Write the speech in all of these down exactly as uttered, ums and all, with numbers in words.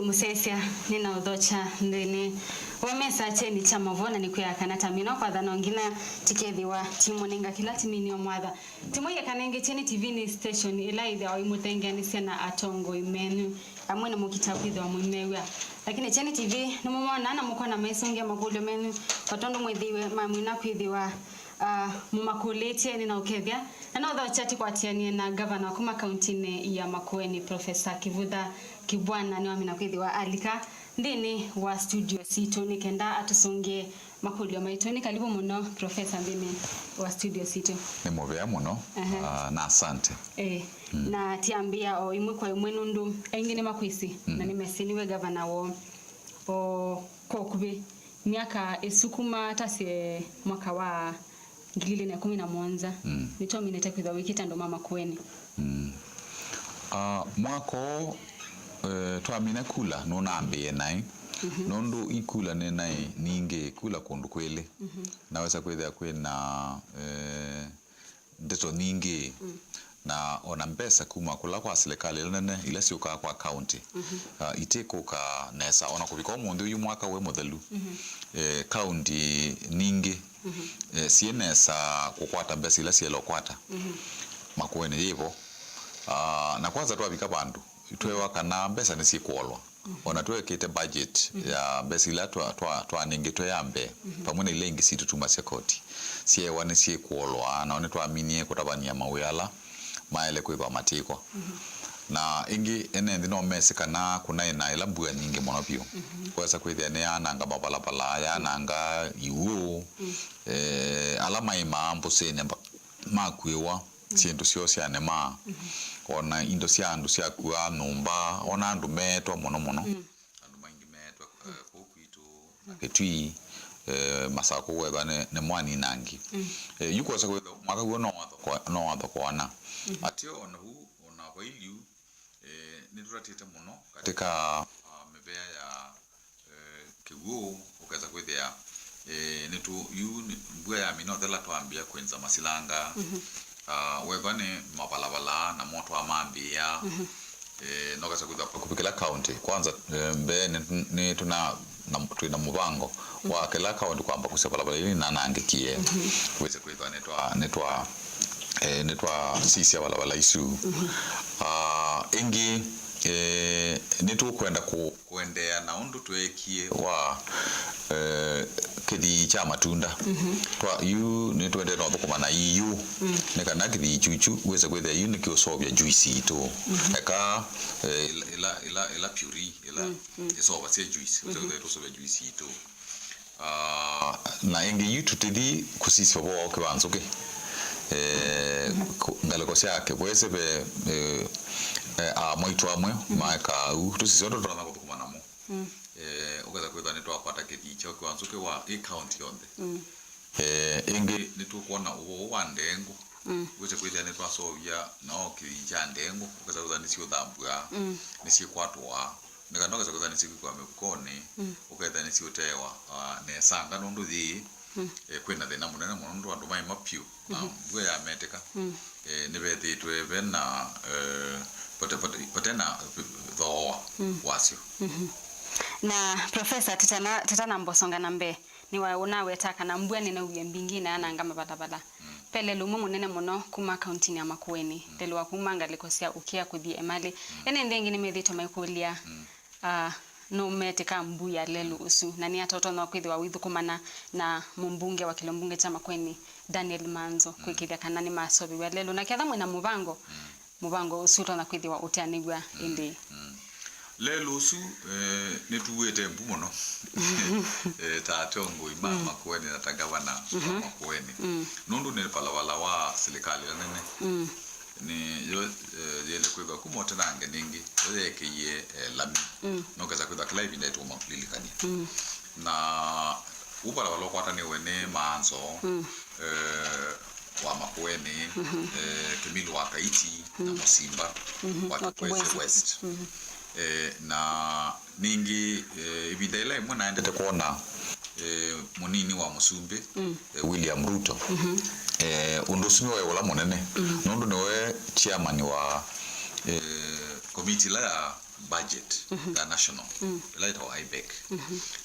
Mũsyaĩĩsya, nĩnaũthokya nthĩnĩ wa mesa kyeni kya mavoo, na nĩkwĩa kana tamina kwatha no nginya tikethĩwa timũnenga kĩla timinie mwatha. Timũie kana ĩngĩ, Kyeni T V nĩ station ĩla ĩthĩawa ĩimũthengeanĩsya na atongoi menyu amwe na mũkita kwĩthĩwa mũimew'a. Lakini Kyeni T V nĩmũmona na mũkona maisũngĩa makũlyo menyu, o tondũ mwĩthĩiwe mamina kwĩthĩwa, ah, mũmakũlĩtye nĩ na ũkethya. Na no thokya tĩkwatĩanĩe na ngavana wa kuma kauntinĩ ya Makueni, Professor Kivutha Kibwana, nĩwamina kwĩthĩwa alika nthĩnĩ wa studio sitũ nĩ kenda atũsũngĩe makũlyo maitũ. Nĩ karibu mũno, Professor, nthĩnĩ wa studio sitũ. Nĩ mũvea mũno, aha, ah, na asante. Eh, mm, na tiambĩa o imwe kwa imwe nũndũ aingĩ nĩmakwĩsĩ, mm, na nĩmesĩ nĩwe gavana woo o kwa ũkuvĩ myaka ĩsu kuma tasye mwaka wa ngili ilĩ na ĩkũmi na mũonza, mm, nĩtwaminĩte kwĩthwa wĩkĩte andũ ma Makueni. Mm. Ah, mwaka ũũ, eh, twamina kula nũnambĩĩe naĩ, mhm, nũndũ ikula nĩ naĩ ningĩ kula kũndũ kwĩlĩ. Mhm. Nawesa kwĩthĩa kwĩna, eh, ndeto nyingĩ, mm, na ona mbesa kuma kũla kwa silikalĩ ila nene ila syũkaa kwa kaunti, mhm, ah, itikũka nesa ona kũvika ũmũnthĩ ũyũ mwaka wĩ mũthelu. Mhm. Eh, kaunti nyingĩ, mhm, eh, syĩ nesa kũkwata mbesa ila syaĩle ũkwata. Mhm. Makueni yĩvo. Ah, na kwanza twavika vandũ twewa kana mbesa nĩsyĩkũolwa. Mhm. Ona twekĩte budget, mhm, ya mbesa ila twa-, twa-, twanengĩtwe ya mbee, mhm, vamwe na ila ingĩ situtumasya koti, syeewa nĩsyĩkũolwa, nao nĩtwaminie kũtavany'a mawĩa ala maĩle kwĩthwa matĩkwa. Mhm. Na ĩngĩ, ene nthĩ no mesĩ kana kũnaĩ na ĩla mbua nyingĩ mũno vyũ. Mhm. Kwesa kwĩthĩa nĩyaananga mavalava, yaananga iw'ũ, mm, eh, ala maĩmaa mbũsĩnĩ mba-, makuĩwa, mm, syĩndũ syoo syanemaa, mhm, ona indo sya andũ syakuaa nyũmba, ona andũ meetwa mũno mũno. Mm. Andũ maingĩ meetwa, eh, kũu kwitũ na, mm, Kĩtui, eh, Masakũ wethwa nĩ, nĩ mwaninangi. Mm. Eh, yu kwesa kwĩthwa mwaka w'o no watho kwa-, no watho kwana. Mm. Ateo ona hu, ona vailiu, eh, nĩtũtatĩte mũno katika, ah, mĩvea ya eh, kĩw'ũ, ũkesa kwĩthĩa, eh, nĩtũ-, yu nĩ, mbua yamina ũthela twambĩa kwĩnza masilanga. Mhm. Ah, wethwa nĩ mavalava namo twamambĩĩa. Mhm. Eh, nokesa kwĩthĩa vakuvĩ kĩla kaunti. Kwanza, eh, mbee nĩ, nĩ tũna, na, twĩ na mũvango wa, mhm, kĩla kaunti kwamba kũsya valava ili nanangĩkie. Mhm. Wĩse kwĩthĩa nĩtwa, nĩtwa, eh, nĩtwasisya valava isu. Mhm. Ah, ĩngĩ, eh, nĩtũkwenda kũ-, kũendeea na ũndũ tweekie wa, eh, kĩthii kya matunda. Mhm. Twa, yu nĩtũendee na ũthũkũma na iu, mm, nĩ kana kĩthii kyukyu wĩse kwĩthĩa yu nĩkĩũseũvya juice itũ. Mhm. Eka, eh, ĩla, ĩla, ĩla, ĩla puree, ĩla, mm, mm, ĩseũvasya juice, wĩse, mhm, kwĩthĩa ĩtũseũvya juice itũ. Ah, na ĩngĩ yu tũtĩthi kũsisya ũvoo wa ũkĩ wa nzũkĩ. Eh, mhm, kũ-, ngalĩko sya kĩvwesĩ ve, eh, eh, amwaitũ amwe, mhm, maekaa ũu. Tũsisya ũndũ tũtonya kũthũkũma namo. Mm. Eh, ũkesa kwĩthwa nĩtwakwata kĩthii kya ũkĩ wa nzũkĩ wa ĩ kaunti yonthe. Mm. Eh, ĩngĩ nĩtũkwona ũvoo wa ndengũ. Mm. Wĩse kwĩthĩa nĩtwaseũvya nao kĩthii kya ndengũ, ũkesa kwĩthwa nĩsyũthambw'a, mm, nĩsyĩkwatwa. Nĩ kana ũkesa kwĩthĩa nĩsyĩkwĩkwa mĩvukonĩ, mm, ũkethĩa nĩsyũtewa, ah, nesanga nũndũ yĩĩ, mm, eh, kwĩna thĩna mũnene mũno nũndũ andũ maĩma vyũ, na, mhm, mbua yametĩka, mm, eh, nĩvethĩĩtwe vena, eh, vate-, vate-, vate na thooa, mm, wasyo. Mhm. Na, Professor, tũtana-, tũtanamba ũsonga na mbee, nĩwa-, ũnaweta kana mbua nĩneuvie mbingĩ na yananga mavalava. Mm. Ve lelũ ũmwe mũnene mũno kuma kauntinĩ ya Makueni, mm, lelũ wa kuma ngalĩko sya Ũkĩa kũthi Emali. Mm. Ene nthĩ ĩngĩ nĩmethĩĩtwe maikũlya, mm, ah, nũmetĩka mbua ya lelũ ũsu, na nĩ ata ũtonya kwĩthĩwa ũithũkũmana na mũmbunge wa kĩlio mbunge kya Makueni, Daniel Manzo, mm, kwĩkĩthya kana nĩmaseũvĩw'a lelũ, na ketha mwĩna mũvango, mm, mũvango ũsu ũtonya kwĩthĩwa ũteanĩw'a, mm, ĩndĩĩ? Mm. Lelũ ũsu, eh, nĩtuĩte mbu mũno, eh, ta atongoi ma, mm, Makueni na ta ngavana wa, mhm, Makueni. Mm. Nũndũ nĩ valavala wa silikalĩ ĩla nene. Mm. Nĩ yo, eh, yĩle kwĩthwa kuma ũtenange nĩngĩ, yo yeekĩie, eh, lami. Mm. Nokesa kwĩthwa kĩla ĩvinda ĩtũma kũlilikany'a. Mm. Na ũu valavala ũkwatanĩwe nĩ Manzo, mm, eh, wa Makueni, mhm, eh, Kĩmilu wa Kaiti, na, mm, Mũsimba, mhm, wa, wa Kĩkwesĩ Kĩkwesĩ West. Mhm. Eh, na ningĩ, eh, ĩvinda ĩla ĩmwe naendete kwona, eh, mũnini wa mũsumbĩ, mm, eh, William Ruto. Mhm. Eh, ũndũ ũsu nĩwaĩ ũla mũnene, mm, nũndũ nĩwe chairman wa, eh, komiti ĩla ya budget ya national, ĩla ĩtawa IBEC.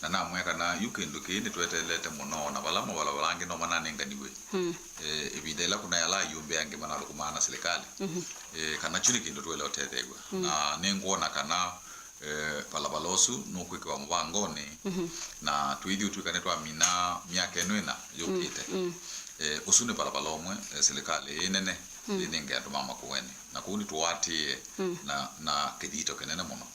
Na namwĩa kana yu kĩndũ kĩĩ nĩtweteelete mũno, na vala mavalava angĩ no mananenganiw'e. Eh, ĩvinda ĩla kũnaĩ ala ayumbe angĩ manathũkũmaa na silikalĩ, eh, kana kyu nĩ kĩndũ tũĩle ũtetheew'a. Na nĩngwona kana eh, valava ũsu nũkwĩkĩwa mũvangonĩ, na tũithi ũtw'ĩka nĩtwamina myaka ĩno ĩna yũkĩte. Eh, ũsu nĩ valava ũmwe, eh, silikalĩ ĩĩ nene yĩnenge andũ ma Makueni, na kũu nĩtũatĩĩe na, na kĩthito kĩnene mũno.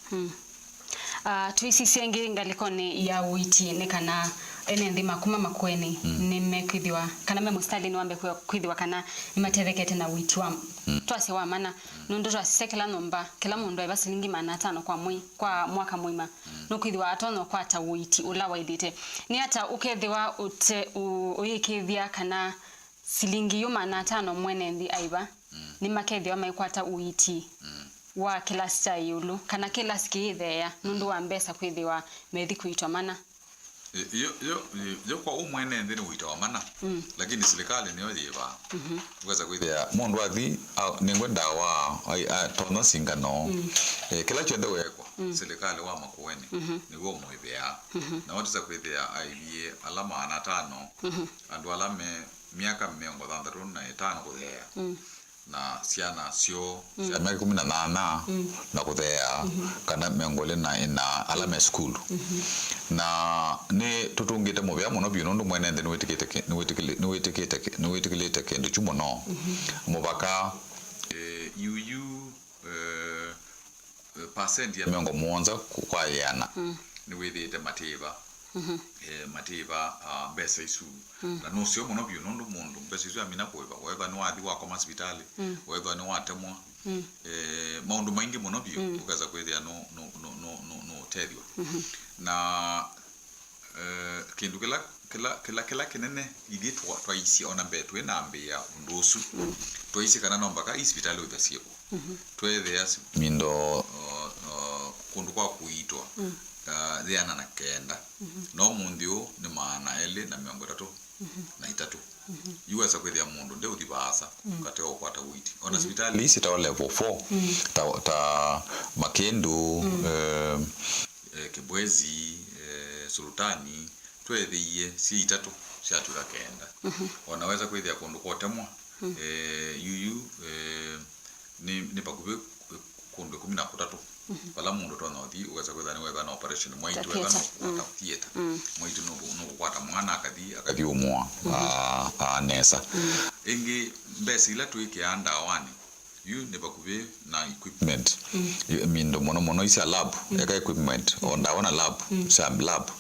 Ah, tũisisye ĩngĩ ngalĩkonĩ ya ũiiti nĩ kana ene nthĩ ma kuma Makueni nĩmekwĩthĩwa, kana me mũsitalĩnĩ wambe kwĩ-, kwĩthĩwa kana nĩmatethekete na ũiiti wa, twasye wa mana, nũndũ twasisya kĩla nyũmba, kĩla mũndũ aĩva silingi maana atano kwa mwei, kwa mwaka mũima, nũkwĩthĩwa atonya ũkwata ũiiti ũla waĩlĩte. Nĩ ata ũkethĩwa ũte-, ũ-, ũyĩkĩĩthya kana silingi yu maana atano mwene nthĩ aĩva nĩmakethĩwa maikwata ũiiti wa kĩlasi kya ĩũlũ, kana kĩlasi kĩyĩtheea nũndũ wa mbesa kwĩthĩwa methi kũitwa mana? Ĩ, yo, yo, yo, yo kwa ũ mwene nthĩ nĩ ũiiti wa mana, lakini silikalĩ nĩyo yĩvaa. Ũkesa kwĩthĩa mũndũ athi, a, nĩngwe ndawa, ai, atonya singano, eh, kĩla kyonthe weekwa, silikalĩ wa Makueni nĩw'o ũmũĩvĩaa. Na watisa kwĩthĩa aivie ala maana atano, andũ ala me myaka mĩongo thanthatũ na ĩtano kũtheea, na syana syoo sya myaka ĩkũmi na nyanya na kũtheea, kana mĩongo ĩlĩ na ĩna ala me sukulu. Na nĩtũtũngĩte mũvea mũno vyũ, nũndũ mwene nthĩ nĩwĩtĩkĩte kĩ-, nĩwĩtĩkĩlĩ-, nĩwĩtĩkĩte kĩ-, nĩwĩtĩkĩlĩte kĩndũ kyu mũno. Mũvaka, eh, yuyu, eh, eh, pasenti ya mĩongo mũonza kwa ĩana nĩwĩthĩĩte matĩĩva, eh, matĩĩva, ah, mbesa isu. Na nũseo mũno vyũ, nũndũ mũndũ mbesa isu amina kũĩva, weethwa nĩwathi wakoma sivitalĩ, weethwa nĩwatemwa, eh, maũndũ maingĩ mũno vyũ, ũkesa kwĩthĩa nũ-, nũ-, nũũtethw'a. Na eh, kĩndũ kĩla, kĩla, kĩla, kĩla kĩnene ithyĩ twa-, twaisye ona mbee twĩnambĩĩa ũndũ ũsu, twaisye kana no mbaka ii sivitalĩ ũtha syĩkwo. Tweethĩa si-, mindo, o, o, kũndũ kwa kũiitwa, ah, yĩana na kenda. No mũnthĩ ũũ nĩ maana elĩ na mĩongo ĩtatũ na itatũ. Yu wesa kwĩthĩa mũndũ ndeũthi vaasa katĩ wa ũkwata ũiiti. Ona sivitalĩ ii syĩtawa level four, ta, ta Makĩndũ, eh, eh, Kĩbwezi, eh, Sultani, tweethĩie syĩ itatũ syatw'ĩka kenda. Ona wesa kwĩthĩa kũndũ kwotemwa, eh, yuyu, eh, nĩ, nĩ vakuvĩ kũndũ ĩkũmi na kũtatũ vala mũndũ ũtonya ũthi, ũkesa kwĩthĩa nĩwethwa na operation, mwaitũ wethwa theater, nũkũkwata theater, mwaitũ nũkũ-, nũkũkwata mwana akathi, akathi ũmũa, a, a, nesa. Ĩngĩ, mbesa ila twĩkĩaa ndawanĩ, yu nĩ vakuvĩ na equipment. Mindo mũno mũno isya lab, eka equipment, o ndawa na lab, sya lab,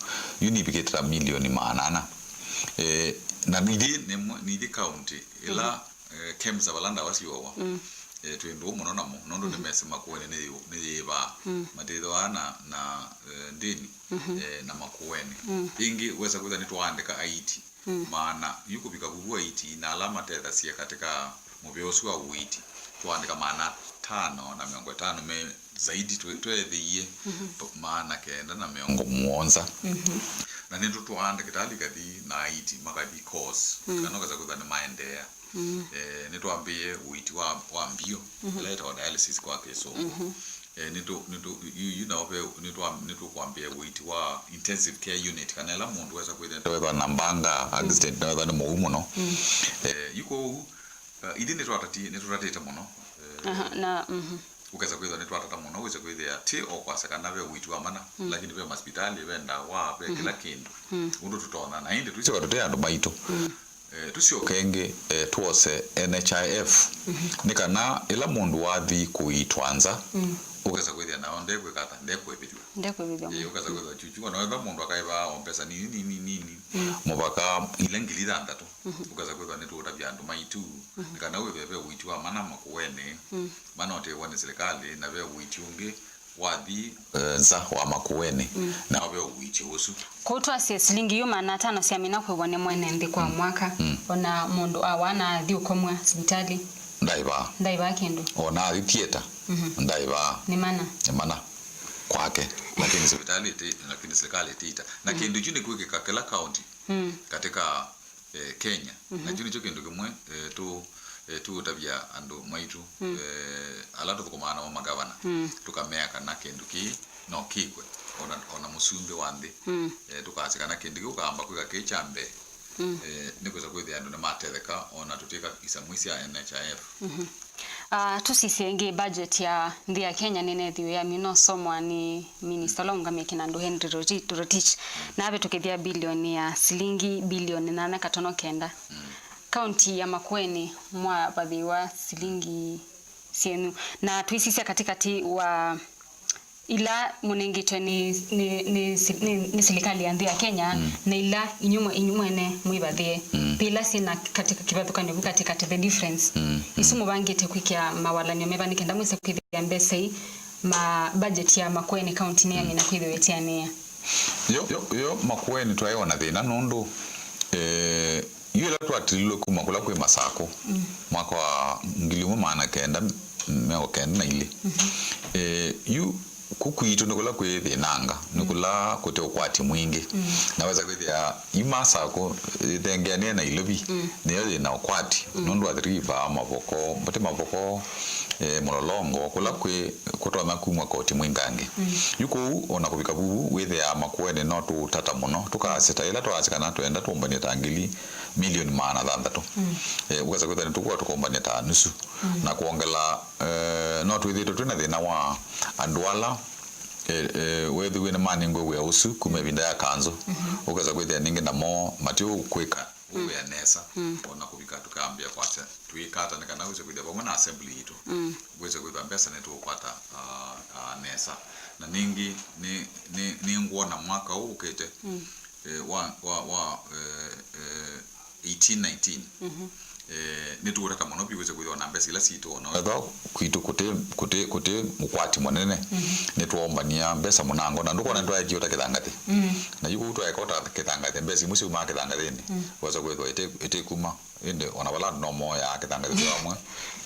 yu nivikĩte ta milioni maana ana. Eh, na nithyĩ nĩmwe, nithyĩ county ĩla, eh, KEMSA vala ndawa siũawa, eh, twĩ ndũũ mũno namo, nũndũ nĩmesĩ Makueni nĩ yũ-, nĩ yĩvaa. Matĩthĩwa na, na, eh, ndĩni, eh, na Makueni. Ĩngĩ wesa kwĩthĩa nĩtwaandĩka aiti maana, yu kũvika vuvu aiti na ala matethasya katika mũvĩa ũsu wa ũiiti, twaandĩka maana atano na mĩongo ĩtano me zaidi, twe-, tweethĩie maana kenda na mĩongo mũonza. Na nĩtũtwaa ndakĩtalĩ kathi na aiti makathi course, kana ũkesa kwĩthĩa nĩmaendeea. Eh, nĩtwambĩĩe ũiiti wa, wa mbio, ĩla ĩtawa dialysis kwa Kĩsũngũ. Eh, nĩtũ-, nĩtũ-, yu, yu nao ve, nĩtwa-, nĩtũkwambĩĩa ũiiti wa intensive care unit, kana ĩla mũndũ wesa kwĩthĩa nĩwethwa na mbanga, accident, nĩwethwa nĩ mũu mũno. Eh, yu kwoou, eh, ithyĩ nĩtwatati-, nĩtũtatĩte mũno. Eh, Aha, na, mhm. Ũkesa kwĩthĩa nĩtwatata mũno, wĩse kwĩthĩa ti o kwasya kana ve ũiiti wa mana, lakini ve masivitalĩ, ve ndawa, ve kĩla kĩndũ. Ũndũ tũtonya, na ĩndĩ twĩsyoka tũte andũ maitũ. Eh, tũsyoke ĩngĩ, eh, twose N H I F. Nĩ kana ĩla mũndũ wathi kũiitwa nza, ũkesa kwĩthĩa nao ndekwĩka ata, ndekwĩvĩthw'a. Ndekwĩvĩthw'a. Eh, ũkesa kwĩthĩa chuchu, ona wetha mũndũ akaĩva o mbesa nini, nini, nini, mũvaka ila ngili thanthatũ. Ũkesa kwĩthĩa nĩtũũtavya andũ maitũ, nĩ kana wĩve ve ũiiti wa mana Makueni, mana ũtĩĩwa nĩ silikalĩ, na ve ũiiti ũngĩ wathi, eh, nza wa Makueni, nao ve ũiiti ũsu. Kũu twasye silingi yu maana atano syamina kũĩvwa nĩ mwene nthĩ kwa mwaka, ona mũndũ awa na athi ũkomwa sivitalĩ. Ndaĩvaa. Ndaĩvaa kĩndũ. Ona athi theater, ndaĩvaa. Nĩ mana. Nĩ mana kwake. Lakini sivitalĩ ĩtĩ-, lakini silikalĩ ĩtĩita. Na kĩndũ kyu nĩkwĩkĩka kĩla kaunti katika eh, Kenya. Na kyu nĩkyo kĩndũ kĩmwe, eh, tũ-, Eh, tũũtavya andũ maitũ, mm, eh, ala tũthũkũmaa namo magavana, mm, tũkamea kana kĩndũ kĩĩ no kĩkwe, ona, ona mũsumbĩ wa nthĩ. Mm. Eh, tũkasya kana kĩndũ kĩu ũkaamba kwĩka kĩ kya mbee, mm, eh, nĩ kwĩsa kwĩthĩa andũ nĩmatetheka, ona tũtwĩka isamũ ii sya N H I F. Mhm. Ah, tũsisye ĩngĩ, budget ya nthĩ ya Kenya nĩneethiwe yamina ũsomwa nĩ minista ũla ũngamĩe kĩnandũ Henry Roti-, Rotich, mm, na avĩtũkĩthya bilioni ya silingi bilioni nyanya katono kenda. Mm. Kaunti ya Makueni mwavathĩwa silingi syenyu, na twĩsisya katĩkatĩ wa ila mũnengĩtwe nĩ, nĩ, nĩ, si-, nĩ, nĩ silikalĩ ya nthĩ ya Kenya, mm, na ila inyu mwe-, inyu mwene mwĩvathĩe. Mm. Ve ila syĩ na katĩ-, kĩvathũkany'o vu katĩkatĩ, the difference. Mm, mm. Isu mũvangĩte kwĩkĩa mawalany'o meva nĩ kenda mwĩse kwĩthĩa mbesa ii ma budget ya Makueni County nĩyamina, mm, kwĩthĩwa ĩtianĩĩa? Yo, yo, yo, Makueni twaĩ o na thĩna nũndũ, eh, yu ĩla twatililwe kuma kũla kwĩ Masakũ, mm, mwaka wa ngili ĩmwe maana kenda mĩongo kenda na ilĩ. Mhm. Eh, yu ku kwitũ nĩ kũla kwĩ thĩnanga, nĩ, mm, kũla kũte ũkwati mwingĩ. Mm. Na wesa kwĩthĩa yu Masakũ ĩthengeanĩe Nailovi, mm, nĩyo yĩ na ũkwati, mm, nũndũ wa Athi River, Mavoko, mbatĩ Mavoko, eh, Mũlolongo, kũla kwĩ kũtonya kumw'a koti mwingangĩ. Mm. Yu kũu, o na kũvika vuvu, wĩthĩaa Makueni no tũũtata mũno, tũkasya ta ĩla twaasya kana twenda tũũmbany'e ta ngili milioni maana thanthatũ. Mm. Eh, ũkesa kwĩthĩa nĩtũkũa tũkũmbany'a ta nusu. Mm. Na kwongela, eh, no twĩthĩĩtwe twĩ na thĩna wa andũ ala, eh, eh, weethĩiwe nĩmanengwe wĩa ũsu kuma ĩvinda ya kanzũ. Mhm. Ũkesa kwĩthĩa nĩngĩ namo matiũkwĩka, mm, wĩa nesa, mm, o na kũvika tũkambĩa kwasya twĩkata nĩ kana wĩse kwĩthĩa vamwe na assembly yitũ, mm, wĩse kwĩthĩa mbesa nĩtũũkwata, ah, ah, nesa. Na nĩngĩ nĩ, nĩ, nĩngwona mwaka ũũ ũkĩte, mm, eh, wa, wa, wa, eh, eh, eighteen nineteen, mhm, eh, nĩtũũtata mũno vyũ wĩse kwĩthĩwa na mbesa ila sitũ, o na wethwa kwitũ kũtĩ, kũtĩ, kũtĩ ũkwati mũnene, mhm, nĩtwoombania mbesa mũnango, na ndũkona nĩtwaekie ũta kĩthangathĩ. Mm. Na yu kũu twaeka ũta kĩthangathĩ, mbesa imwe syaumaa kĩthangathĩnĩ, mm, wesa kwĩthwa ĩte, ĩte kuma, ĩndĩ o na vala andũ no moyaa kĩthangathĩ kĩ vamwe.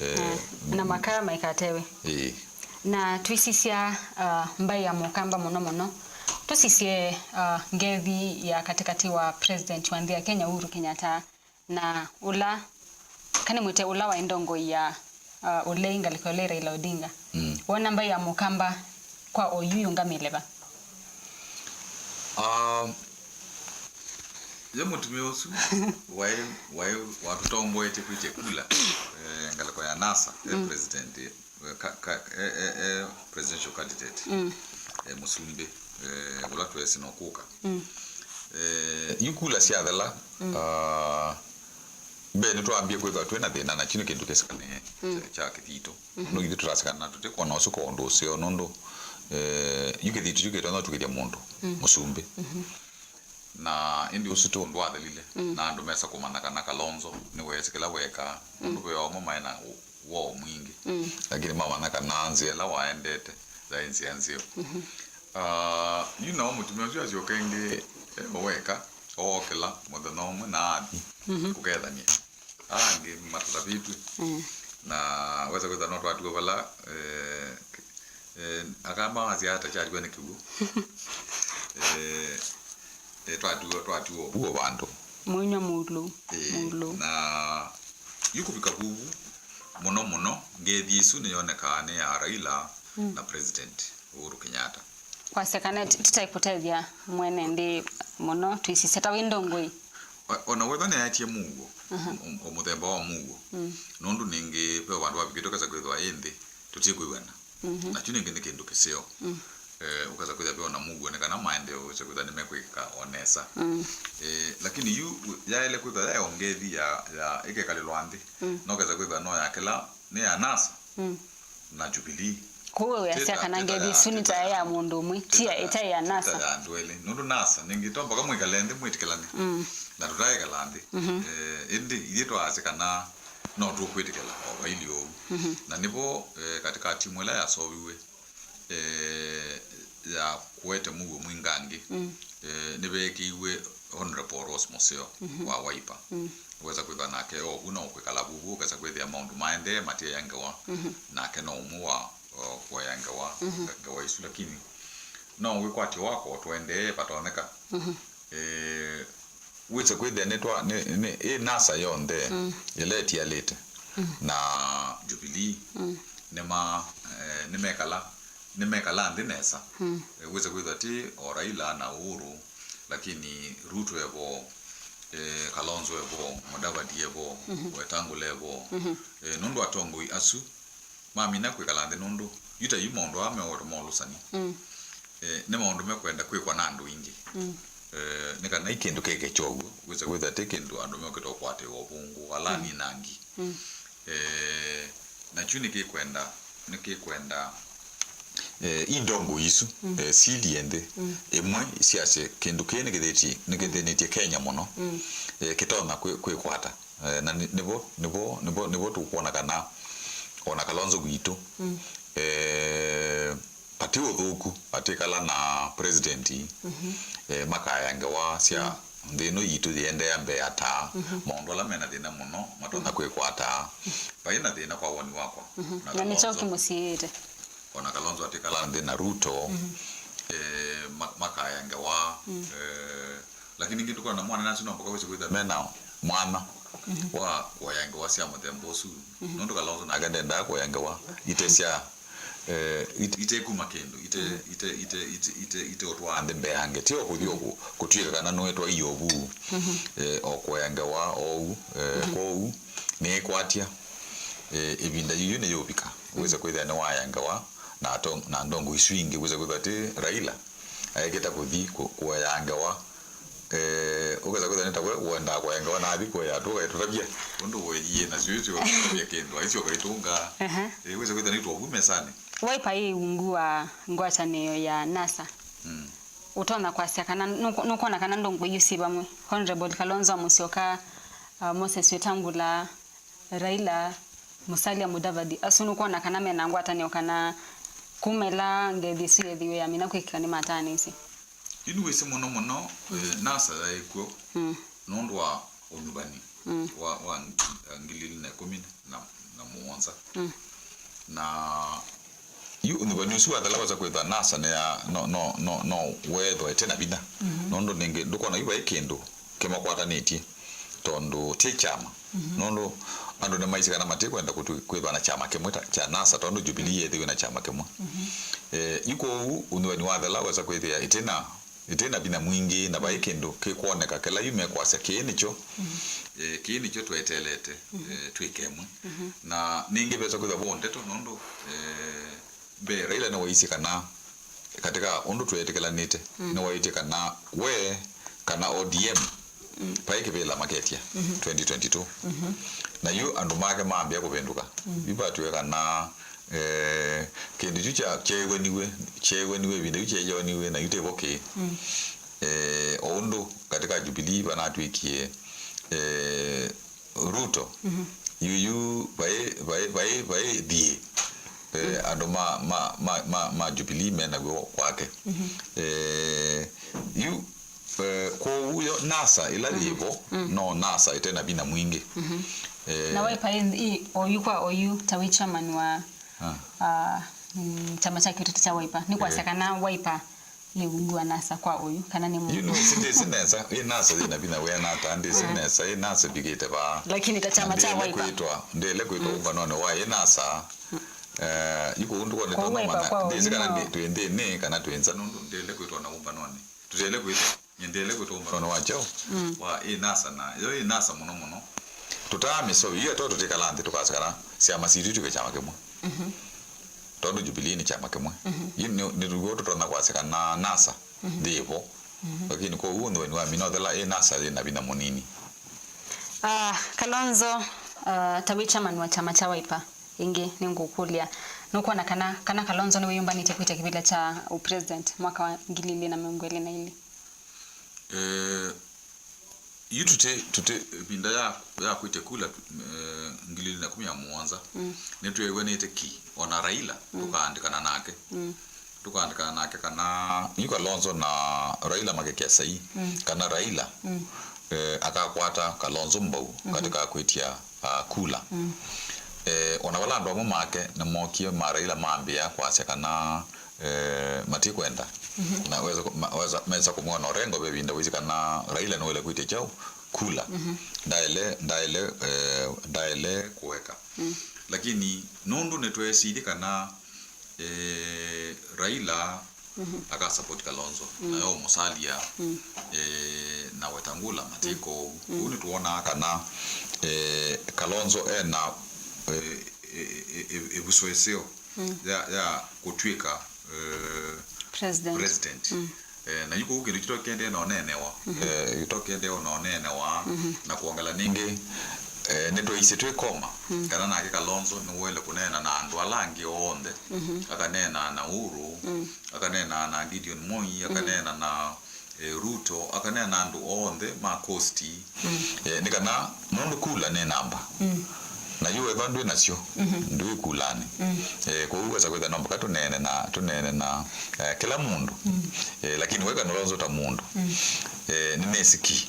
Eh, na makaa maikatewe. Ĩĩ. Na twĩsisya, uh, mbaĩ ya Mũkamba mũno mũno, tũsisye, uh, ngethi ya katĩkatĩ wa president wa nthĩ ya Kenya, Uhuru Kenyatta, na ũla, kana mwĩte ũla waĩ ndongoi ya, uh, ũlei ngalĩko ĩla ĩ Raila Odinga. Mm. Wona mbaĩ ya Mũkamba kwa oyu yũngamĩle va? Um, ye mũtumĩa ũsu waĩ, waĩ watũtongoetye kwĩtya kula, eh, ngalĩko ya NASA, eh, mm, president, eh, ka, ka, eh, eh, eh, presidential candidate, mm, eh, mũsumbĩ, eh, ũla tweesĩ no kũka. Mm. Eh, yu kula syathela, mm, ah, mbee nĩtwambie kwĩthwa twĩ na thĩna, na kyu nĩ kĩndũ kĩsĩkanĩe, mm, kya, kya kĩthito. Mhm. Nũndũ ithyĩ tũtasikana tũtĩkwona ũsu kwa ũndũ ũseo, nũndũ, eh, yu kĩthito kyu kĩtonya ũtukĩthya mũndũ, mm, mũsumbĩ. Mhm. Na ĩndĩ ũsu ti ũndũ wathelile, mm, na andũ mesa kũmanya kana Kalonzo nĩweesĩ kĩla weekaa, nũndũ, mm, ve o amwe maĩ na ũ-, woo mwingĩ. Mm. Lakini mamanya kana nzĩa ĩla waendete yaĩ nzĩa nzeo. Mhm. Ah, yu nao mũtumĩa ũsu asyoka ĩngĩ e o weka, ookĩla mũthenya ũmwe na athi, mhm, kũkethany'a. Ala angĩ matatavĩtw'e. Mm. Na wesa kwĩthwa no twatiwe vala, eh, eh, Akamba masya ata kyatiwe nĩ kĩw'ũ. Eh, eh, twatiwe, twatiwe ũvuo vandũ. Mũinywa mũlũ, eh, mũlũ. Na yu kũvika vuvu, mũno mũno, ngethi ĩsu nĩyonekaa nĩ ya Raila, mm, na President Uhuru Kenyatta. Kwasya kana ti-, tũtaĩ kũtethya mwene nthĩ mũno, twĩsisya ta wĩ ndongoi. O-, ona wethwa nĩaetie mũuo, aha, o, o mũthemba wa mũuo, mm, nũndũ nĩngĩ ve vandũ vavikĩte ũkesa kwĩthwa ĩ nthĩ tũtikwĩw'ana. Mhm. Nakyu nĩngĩ nĩ kĩndũ kĩseo. Mm. Eh, ũkesa kwĩthwa ve ona mũuo nĩ kana maendeeo wĩse kwĩthwa nĩmekwĩkĩka o nesa. Mm. Eh, lakini yu yaĩle kwĩthwa yaĩ o ngethi ya, ya ĩkekalĩlwa nthĩ, mm, no kesa kwĩthwa no ya kĩla, nĩ ya NASA, mm, na Jubilee. Kwoou wĩasya kana ngethi ĩsu nĩ ta ya mũndũ ũmwe, ti ya, ĩtaĩ ya NASA. Tĩ ta ya andũ elĩ. Nũndũ NASA, nĩngĩ to mpaka mwĩkale nthĩ mwĩtĩkĩlane. Mm. Na tũtaekala nthĩ. Mhm. Eh, ĩndĩ ithyĩ twaasya kana no tũkwĩtĩkĩla o vailye ũu. Mhm. Na nĩvo, eh, katika timu ĩla yasoviw'e, eh, ya kũete mũuo mwingangĩ, mm, eh, nĩveekĩiwe Honorable Rose Mũseo, mhm, wa Wiper. Mm. Wesa kwĩthwa nake o vu no kwĩkala vuvu, ũkesa kwĩthĩa maũndũ maendee matiea ngewa, mhm, nake no ũmwe wa, o, kũea ngewa, mhm, nge-, ngewa isu, lakini no wĩkwatyo wako tũendee vatonyeka. Mhm. Eh, wĩse kwĩthĩa nĩ twa, nĩ, nĩ, ĩ NASA yonthe, mm, ĩla ĩtialĩte. na Jubilee, nĩma, eh, nĩmekala, nĩmekala nthĩ nesa. Eh, wĩse kwĩthwa ti o Raila na Uhuru, lakini Ruto evo, eh, Kalonzo evo, Mudavadi evo, Wetangula evo. Eh, nũndũ atongoi asu mamina kwĩkala nthĩ, nũndũ yu ta yu maũndũ aa mewetwa ma ũlũsani, eh, nĩ maũndũ mekwenda kwĩkwa na andũ aingĩ. Eh, nĩ kana i kĩndũ kĩke kyow'o, wĩse kwĩthwa ti kĩndũ andũ mokĩte ũkwatĩwa ũvũngũ ala ninangi. Eh, na kyu nĩkĩkwenda, nĩkĩkwenda, eh, i ndongo isu, eh, silie nthĩ, ĩmwe syasye kĩndũ kĩĩ nĩkĩthĩtie, nĩkĩthĩnĩtye Kenya mũno, eh, kĩtonya kwĩ-, kwĩkwata. Eh, na nĩ-, nĩvo, nĩvo, nĩvo, nĩvo tũkwona kana ona Kalonzo witũ, eh, vati ũthũku atĩkala na president, eh, makaya ngewa sya nthĩ ĩno yitũ yĩendeea mbee ata, maũndũ ala mena thĩna mũno matonya kwĩkwata. Vai na thĩna kwa woni wakwa. Na nĩkyo Kalonzo kĩmũsiĩĩte. Ona Kalonzo atĩkala nthĩ na Ruto, eh, ma-, makaya ngewa, eh, lakini ĩngĩ tũkona mwana nasu no mpaka wĩse kwĩthĩa mena mwana wa kuoya ngewa sya mũthemba ũsu. Nũndũ Kalonzo nake ndendaa kuoya ngewa ite sya, eh, ite, ite kuma kĩndũ, ite, ite, ite, ite, ite, ite ũtwaa nthĩ mbeange. Ti o kũthi o kũ-, kũtw'ĩka kana nũĩtwa iovu, eh, o kuoya ngewa oou, eh, kwoou nĩĩkwatya, eh, ĩvinda yĩu nĩyũvika. Wĩse kwĩthĩa nĩwaya ngewa na atong-, na ndongo isu ingĩ, wĩse kwĩthĩa ti Raila aekĩta kũthi kũ-, kuoya ngewa. Eh, ũkesa kwĩthĩa nĩ ta we ũendaa kuoya ngewa na athi kuoya, tũkaitũtavya ũndũ woyie na syũĩsyo kũtavya kĩndũ aisyo kaitũnga. Aha. Eh, wĩse kwĩthĩa nĩ twovu mesanĩ. Wiper yĩ ungu wa ngwatanĩo ya NASA. Mm. Ũtonya kwasya kana nũkũ-, nũkwona kana ndongo iu syĩ vamwe? Honorable Kalonzo Musyoka, uh, Moses Wetangula, Raila, Musalia Mudavadi, asu nũkwona kana mena ngwatanĩo kana kuma ĩla ngethi ĩsu yeethiwe yamina kwĩkĩka nĩmataanĩisye? Yu nĩwĩsĩ mũno mũno, eh, NASA yaĩ kw'o nũndũ wa ũnyuvani wa, wa ngili ili na ĩkũmi na mũonza. Na yu ũnyuvani ũsu wathela wesa kwĩthwa NASA nĩ ya, no, no, no, no weethwa ĩte na vinya. Nũndũ nĩngĩ ndũkwona yu vai kĩndũ kĩmakwatanĩtye, tondũ ti kyama. Nũndũ andũ nĩmaisye kana matikwenda kũtwĩ-, kwĩthwa na kyama kĩmwe ta kya NASA, tondũ Jubilee yethĩwe na kyama kĩmwe. Eh, yu kwoou ũnyuvani wathela wesa kwĩthĩa ĩte na, ĩte na vinya mwingĩ, na vai kĩndũ kĩkwoneka kĩla yu mekwasya kĩĩ nĩkyo, eh, kĩĩ nĩkyo tweteelete, eh, twĩke ĩmwe. Na nĩngĩ vesa kwĩthwa vo ndeto, nũndũ, eh, mbee, Raila nĩwaisye kana katika ũndũ tweetĩkĩlanĩte, nĩwaĩtye kana we kana O D M vai kĩvĩla maketya twenty twenty-two. Na yu andũ make mambĩa kũvĩndũka. Yu vatw'e kana, eh, kĩndũ kyu kya-, kyeew'aniw'e, kyeew'aniw'e ĩvinda yu kyeew'aniw'e, na yu tĩvo kĩĩ. Eh, o ũndũ katika Jubilee vanatw'ĩkie, eh, Ruto, yuyu vai, vai, vai, vai thiĩ, eh, andũ ma, ma, ma, ma, ma Jubilee menaw'o kwake. Eh, yu, eh, kwoou yo NASA ĩla yĩvo, no NASA ĩte na vinya mwingĩ. Eh, na Wiper ĩ, ĩ, oyu kwa oyu ta wĩ chairman wa, ah, mm, kyama kya kĩũteti kya Wiper. Nĩ kwasya kana Wiper yĩ ungu wa NASA kwa oyu, kana nĩ yu mũndũ? Nĩwĩsĩ ndĩsĩ nesa, ĩ NASA yĩ na vinya wĩana ata, ndĩsĩ nesa, ĩ NASA ĩvikĩte vaa. Lakini ta kyama kya Wiper. Ndĩle kwĩtwa, ndĩle kwĩtwa ũmbanonĩ wa ĩ NASA. Eh, yu kũu ndũkwona kwa Wiper kwa ndĩsĩ kana oyu twĩ nthĩnĩ kana twĩ nza, nũndũ ndĩle kwĩtwa na ũmbanonĩ. Tũtele kwĩtwa, nyendeele kwĩtwa ũmbanonĩ wa kyaũ? Wa ĩ NASA, na yo ĩ NASA mũno mũno. Tũtaa mĩsovi, yu eto tũtikala nthĩ tũkasakana, syama sitũ itw'ĩke kyama kĩmwe. Tondũ Jubilee nĩ kyama kĩmwe. Yu nĩ, nĩ w'o tũtonya kwasya kana NASA ndĩvo. Lakini kwoou ũnyuvani wa mina ũthela ĩ NASA yĩ na vinya mũnini. Ah, Kalonzo, ah, ta wĩ chairman wa kyama kya Wiper, ĩngĩ nĩngũkũlya, nũkwona kana, kana Kalonzo nĩwĩyũmbanĩtye kwĩtya kĩvĩla kya ũpresident mwaka wa ngili ilĩ na mĩongo ĩlĩ na ilĩ? Eh, yu tũtĩ, tũtĩ, ĩvinda ya, ya kwĩtya kula, eh, ngili ilĩ na ĩkũmi na mũonza, nĩtweew'anĩte ki, ona Raila, tũkaandĩkana nake. Tũkaandĩkana nake kana yu Kalonzo na Raila makekĩa saii, kana Raila, eh, akakwata Kalonzo mbau katika kwĩtya, ah, kula. Eh, ona vala andũ amwe make nĩmookie ma Raila mambĩa kwasya kana, eh, matikwenda. Na wesa kũ-, ma-, wesa, mesa kũmwona Orengo ve ĩvinda wĩsĩ kana Raila nĩwaĩle kwĩtya kyaũ, kula. Mhm. Ndaele, ndaele, eh, ndaele kũeka. Mm. Lakini nũndũ nĩtweesĩthye kana, eh, Raila akasapoti Kalonzo, nayo Musalia, eh, na Wetangula matiko. Kũu nĩtwonaa kana, eh, Kalonzo ena, eh, ĩ-, ĩ-, ĩ-, ĩvuso ĩseo ya, ya kũtw'ĩka, eh, president. President. Eh, na yu kũu kĩndũ kĩtokeendee na ũneenewa. Eh, kĩtokeendee na ũneenewa, na kwongela nĩngĩ, eh, nĩtwaisye twĩ koma, kana nake Kalonzo nĩwoele kũneena na andũ ala angĩ onthe, akaneena na Uhuru, akaneena na Gideon Moi, akaneena na, eh, Ruto, akaneena na andũ onthe ma Coast. Eh, nĩ kana nũndũ kula nĩ namba. Na yu wethwa ndwĩ nasyo, ndwĩ kulanĩ. Eh, kwoou wesa kwĩthĩa no mũka tũneene na, tũneene na, eh, kĩla mũndũ. Eh, lakini we Kalonzo ta mũndũ, eh, nĩnĩsĩ ki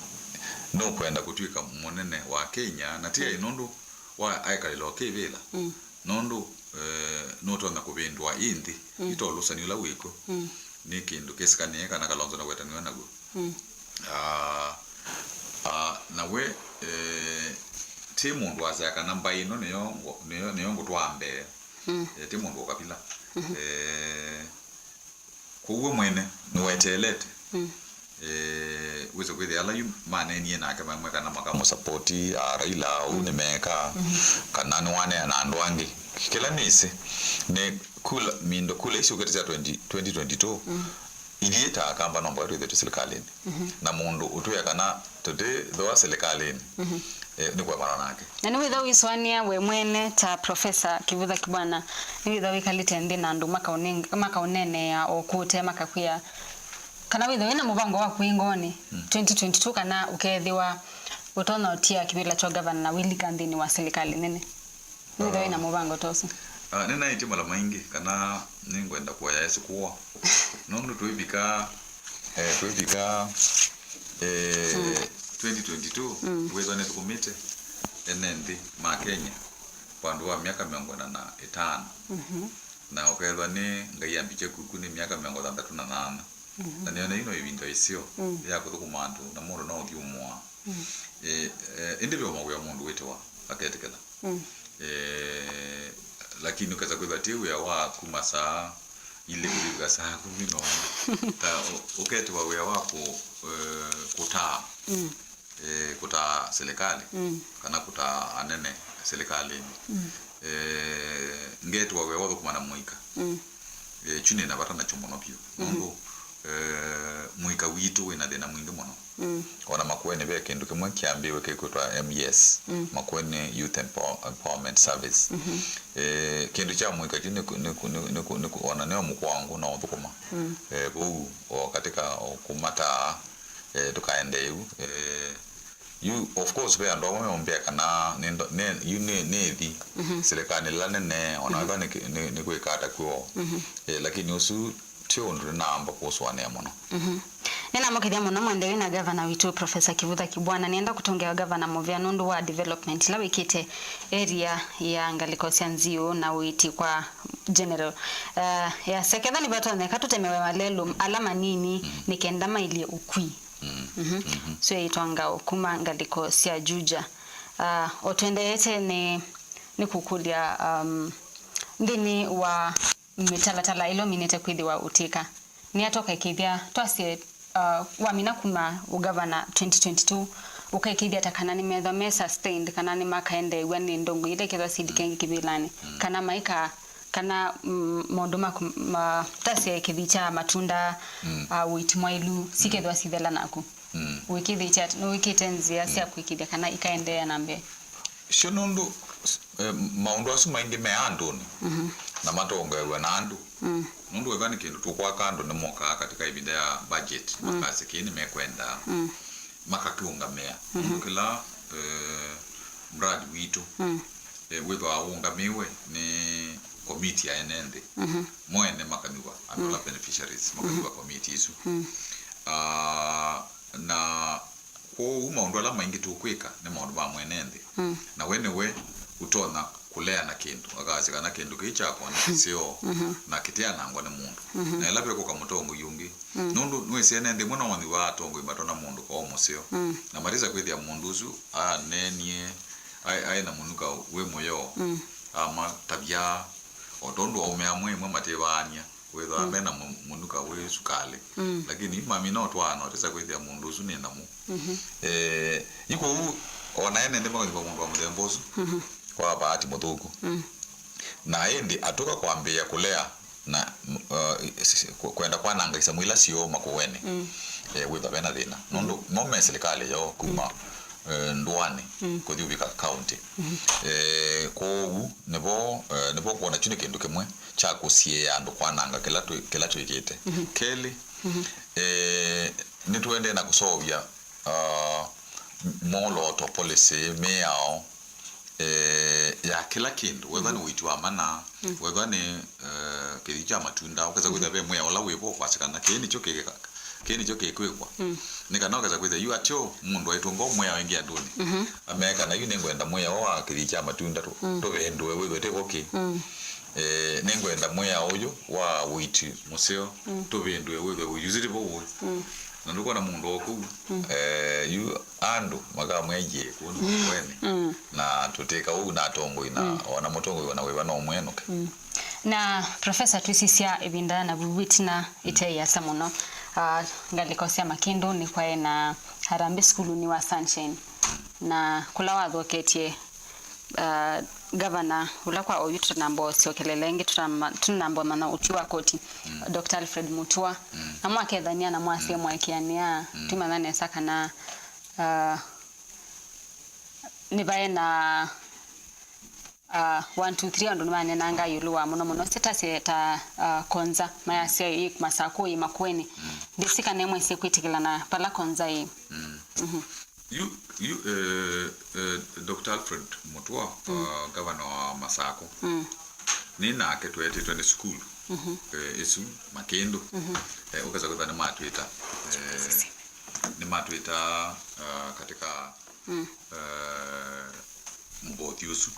nũkwenda kũtw'ĩka mũnene wa Kenya, na ti ai nũndũ wa aekalĩla ũkĩvĩla. Nũndũ, eh, nũtonya kũvĩndũa ĩ nthĩ, ito ũlũsani ũla wĩkw'o, nĩ kĩndũ kĩsĩkanĩe kana Kalonzo nĩwetaniwe naw'o. Ah, ah, na we, eh, ti mũndũ wasya kana mbaĩ ĩno nĩyo ngũ-, nĩyo, nĩyo ngũtwaa mbee. Eh, ti mũndũ wa ũkavila. Eh, kwoou we mwene nĩweteelete. Eh, wĩse kwĩthĩa ala yu maneenie nake maimwe kana makamũsapoti, a Raila, ũu nĩmeeka, kana nĩwaneena na andũ angĩ. Kĩla nĩsĩ, nĩ kula, mindo kula isu ũkĩte sya twenty, twenty twenty-two, ithyĩ ta Akamba no mboya twĩthĩe twĩ silikalĩnĩ. Na mũndũ ũtwĩa kana tũtĩthooa silikalĩnĩ, eh, nĩ kũemana nake. Na nĩwĩtha ũisũanĩa we mwene ta Professor Kivutha Kibwana, nĩwĩtha wĩkalĩte nthĩ na andũ makaũne-, makaũneenea o kũte makakwĩa, kana wĩtha wĩna mũvango waku wĩ ngoonĩ twenty twenty-two kana ũkeethĩwa ũtonya ũtia kĩvĩla kya ũgavana na wĩlika nthĩnĩ wa silikalĩ nene? Nĩwĩtha wĩna mũvango ta ũsu? Ah, nĩnaĩtye mala maingĩ kana nĩngwenda kũoya ĩsukũa. Nũndũ twĩvika, eh, twĩvika, eh, twenty twenty-two, wĩthwa nĩthũkũmĩte ene nthĩ ma Kenya vandũ va myaka mĩongo ĩna na ĩtano. Na ũkethwa nĩ Ngai ambikye kuku nĩ myaka mĩongo thanthatũ na nana. Na nĩona yu no ĩvinda ĩseo ya kũthũkũma andũ, na mũndũ no ũthyũmũa. Eh, eh, ĩndĩ ve mawĩa mũndũ wĩtawa aketĩkĩla. Eh, lakini ũkesa kwĩthwa ti wĩa wa kuma saa ilĩ kũvika saa kũmi no. Ta ũ-, ũketĩwa wĩa wa kũ-, eh, kũtaa, eh, kũtaa silikalĩ, kana kũtaa anene silikalĩnĩ. Eh, ngetĩwa wĩa wa ũthũkũma na mũika. Eh, kyu nĩ na vata nakyo mũno vyũ. Nũndũ, eh, mũika witũ wĩ na thĩna mwingĩ mũno. Ona Makueni ve kĩndũ kĩmwe kĩambĩĩwe kĩkwĩtwa M E S, Makueni Youth Empower-, Empowerment Service. Eh, kĩndũ kya mũika kyu nĩ kũ-, nĩ kũ-, nĩ kũ-, nĩ kũ-, nĩ kũ-, ona nĩo mũkwangu na ũthũkũma. Eh, vau o katika o kũmataa, eh, tũkaendee yu. Eh, yu, of course, ve andũ amwe meũmbĩa kana nĩ ndo-, nĩ, yu nĩ, nĩ ĩthi silikalĩ ĩla nene, ona ĩva nĩ, nĩ, nĩ kwĩka ata kw'o. Eh, lakini ũsu ti ũndũ nĩnaamba kũsũanĩa mũno. Nĩnamũkĩthya mũno mwendee na gavana witũ, Professor Kivutha Kibwana. Nĩenda kũtũngĩa gavana mũvea nũndũ wa development ila wĩkĩte area ya ngalĩko sya Nziũ na ũiiti kwa general. Eh, ya seketha nĩvatonyeka tũtemewe malelũ ala manini nĩ kenda mailye ũkui. Mhm. Syo ĩtwa Ngao kuma ngalĩko sya Juja. Ah, o twendeete nĩ, nĩ kũkũlya, um, nthĩnĩ wa mĩtalatala ĩla ũminĩte kwĩthĩwa ũtĩka. Nĩ atoka ĩkĩthya twasye, uh, wamina kuma ũgavana twenty twenty-two, ũkaĩkĩthya ta kana nĩmethwa me sustained, kana nĩmakaendeew'a nĩ ndongo ila ikethwa syĩlike ĩngĩ kĩvĩlanĩ, kana maika, kana, mm, maũndũ ma kũ-, ma, tasye kĩthi kya matunda, uh, ũiti mwaĩlu, sikethwa sithela naku. Wĩkĩthĩtye ati nĩwĩkĩte nzĩa sya kũĩkĩthya kana ikaendeea na mbee? Syo nũndũ, eh, maũndũ asu maingĩ me andũnĩ na matongoew'a na andũ. Nũndũ ethwa nĩ kĩndũ tũkwaka, andũ nĩmokaa katika ĩvinda ya budget, makasya kĩĩ nĩmekwenda, makakĩũngamĩa. Nũndũ kĩla, eh, mradi witũ, eh, wĩthwaa ũũngamĩwe nĩ komiti ya ene nthĩ. Mo ene makanyuva, andũ ala beneficiaries, makanyuva komiti isu. Ah, na kwoou maũndũ ala maingĩ tũkwĩka nĩ maũndũ ma mwene nthĩ. Na we nĩwe ũtonya kũleana kĩndũ, akasya kana kĩndũ kĩĩ kyakwa nĩ kĩseo na kĩtĩanangwa nĩ mũndũ. Na ĩla vekũka mũtongoi ũngĩ, nũndũ nĩwĩsĩ ene nthĩ ĩmwe no wanyuva atongoi matona mũndũ kwa mũseo, na matisa kwĩthĩa mũndũ ũsu aneenie aĩ aĩ na mũnuka wĩ mũyo, amatavya o tondũ aũme amwe ĩmwe matĩvaany'a. Wĩthwa me na mũ- mũnuka wĩ sukalĩ. Lakini yu mamina ũtwaana ũtesa kwĩthĩa mũndũ ũsu nĩ namu. Eh, yu kwoou, o na ene nthĩ makanyuva mũndũ wa mũthemba ũsu kwa vaati mũthũku. Na ĩndĩ atũka kwambĩĩa kũlea na, uh, s- s- kũ- kwenda kwananga isamũ ila syoo makũũenĩ, eh, wĩthwa ve na thĩna. Nũndũ mo me silikalĩ yoo kuma, eh, ndũanĩ kũthi ũvika kaunti. Eh, kwoou nĩvo, eh, nĩvo kwona kyu nĩ kĩndũ kĩmwe kya kũsiĩĩa andũ kwananga kĩla twĩ- kĩla twĩkĩte. Kelĩ, eh, nĩtũendee na kũseũvya, ah, mwolooto, policy, mĩao, eh, ya kĩla kĩndũ, wethwa nĩ ũiti wa mana, wethwa nĩ, eh, kĩthii kya matunda, ũkesa kwĩthĩa ve mwĩao ũla wĩvo ũkwasya kana kĩĩ nĩkyo kĩkĩka- kĩĩ nĩkyo kĩkwĩkwa. Nĩ kana ũkesa kwĩthĩa yu atyo mũndũ aitũnga mwĩao ĩngĩ andũnĩ. Amea kana yu nĩngwenda mwĩao wa kĩthii kya matunda tũ- tũvĩndũe wĩthwe tĩvo kĩ. Eh, nĩngwenda mwĩao ũyũ wa ũiti mũseo tũvĩndũe wĩthwe ũyusĩtĩ vo ũĩ. Na ndũkwona mũndũ o kũu, eh, yu andũ makamwĩa yĩĩ kũu nĩ wene. Na tũtĩka ũu na atongoi na ona mũtongoi ona wĩva no mwenũke. Na Professor, twĩsisya ĩvinda na vuvu ĩtina ĩte ĩasa mũno, ah, ngalĩko sya Makĩndũnĩ kwaĩ na Harambee School-nĩ wa Sunshine, na kũla wathoketye, ah, gavana ũla kwa oyu tũtanamba ũsyokelela ĩngĩ, tũtanamba ũmanya ũtwi wa koti, Doctor Alfred Mutua, na mwakethania na mwasye mwaĩkĩanĩa, twĩmanya nesa kana, ah, nĩvaĩ na ah, one, two, three, andũ nĩmanenanga ĩũlũ wa mũno mũno sitasye ta, ah, Konza, mayasya ĩ Masakũ, ĩ Makueni. Ndĩsĩ kana nĩmwĩsĩ kwĩtĩkĩlana vala Konza ĩ. Yu, yu, eh, eh, Doctor Alfred Mutua, ah, gavana wa Masakũ, nĩ nake tweetĩtwe nĩ sukulu, eh, ĩsu Makĩndũ. Eh, ũkesa kwĩtha nĩmatwĩta, eh, nĩmatwĩta, ah, katika eh, mũvothi ũsu.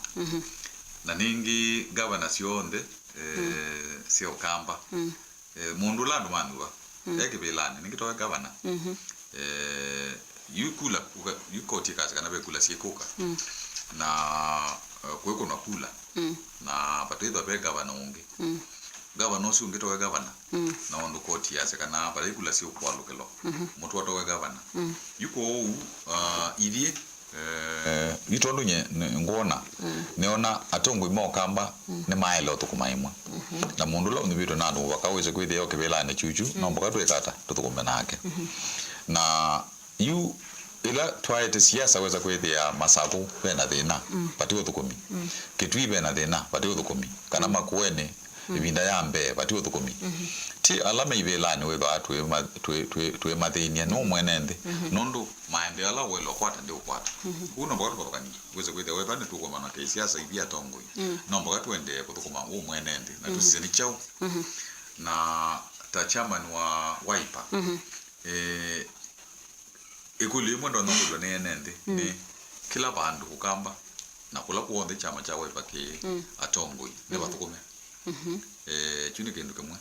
Na nĩngĩ ngavana syonthe, eh, sya Ũkamba, eh, mũndũ ũla andũ manyuva e kĩvĩlanĩ, nĩngĩ towe ngavana. Eh, yu kula, yu koti ĩkasya kana ve kula syĩkũka. Na, eh, kwĩkũnwa kula. Na vatĩthwa ve ngavana ũngĩ. Ngavana ũsu ũngĩ towe ngavana, na ũndũ koti yasya kana vala ikula syũkwalũkĩlwa, Mũtua towe ngavana. Yu kwoou, ah, ithyĩ, eh, yu tondũ nye nĩ- ngwona, nĩona atongoi ma Ũkamba nĩmaĩle ũthũkũma ĩmwe. Na mũndũ ũla ũnyuvĩtwe na andũ mũvaka wĩse kwĩthĩa o kĩvĩlanĩ kyukyu, no mũvaka twĩkata tũthũkũme nake. Na Yu, ĩla twaete siasa wesa kwĩthĩa Masakũ ve na thĩna, vati ũthũkũmi. Kĩtui ve na thĩna, vati ũthũkũmi. Kana Makueni, ĩvinda ya mbee, vati ũthũkũmi. Ti ala me ivĩlanĩ wĩthwaa twĩ ma- twĩ- twĩ- twĩmathĩny'a nũũ mwene nthĩ. Nũndũ maendeeo ala ũĩle ũkwata ndĩũkwata. Kũu no mpaka tũvathũkanie. Wĩse kwĩthĩa wetha nĩtũkũmana kĩsiasa ithyĩ atongoi, no mpaka tũendee kũthũkũma ũ mwene nthĩ na tũsisye nĩ kyaũ. Na ta chairman wa Wiper, eh, ĩkũlyo ĩmwe ndonya kũlw'a nĩ ene nthĩ nĩ kĩla vandũ Ũkamba na kũla kw'onthe kyama kya Wiper kĩ atongoi nĩ vathũkũme. Eh, kyu nĩ kĩndũ kĩmwe.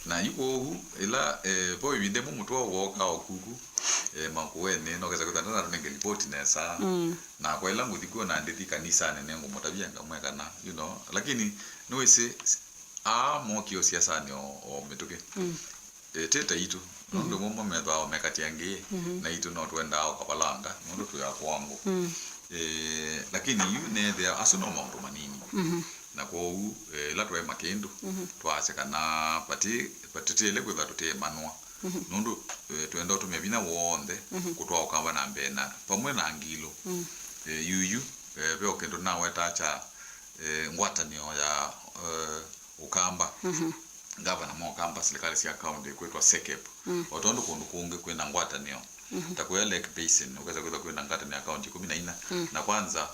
Na yu kwoou, ĩla, eh, vo ĩvinda ĩmwe Mũtua wookaa o kuku, eh, Makueni, nokesa kwĩthwa ndanatũnenge livoti nesa. Na kwa ĩla ngũthi kw'o na ndĩthi kanisanĩ, nĩngũmũtavya ngamwĩa kana, you know, lakini nĩwĩsĩ, aa mookie o siasanĩ o, o mĩtũkĩ. Eh, ti taitũ, nũndũ mo methwaa o mekatĩ angĩ, naitũ no twendaa o kavalanga, nũndũ twĩ akũangũ. Eh, lakini yu neethĩa asu no maũndũ manini. Na kwoou, eh, ĩla twaĩ Makĩndũ, twaasya kana vati- vatĩtĩle kwĩthwa tũtĩĩmanwa. Nũndũ, eh, twenda ũtũmĩa vinya w'onthe kũtwaa Ũkamba na mbee na vamwe na Ngilũ. Eh, yuyu, eh, ve o kĩndũ nawetaa kya, eh, ngwatanĩo ya, eh, Ũkamba, ngavana ma Ũkamba, silikalĩ sya kaũntĩ kwĩtwa sekep. O tondũ kũndũ kũngĩ kwĩna ngwatanĩo, ta kũya Lake Basin, ũkesa kwĩthwa kwĩna ngwatanĩo ya kaũntĩ ĩkũmi na inya. Na kwanza,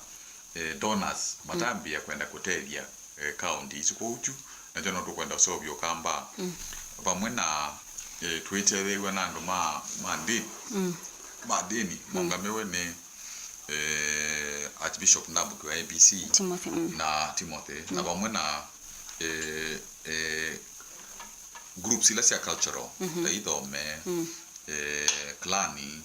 eh, donors matambĩĩa kwenda kũtethya, eh, kaũntĩ isu. Kwoou kyu nakyo no tũkwenda ũseũvya Ũkamba vamwe na, eh, twĩtetheew'a na andũ ma, ma ndĩni, ma ndĩni maũngamĩwe nĩ eh, Archbishop Ndambũki wa A B C Timothy, mm. na Timothy na vamwe na eh, eh, groups ila sya cultural ta Ithome, eh, Klani,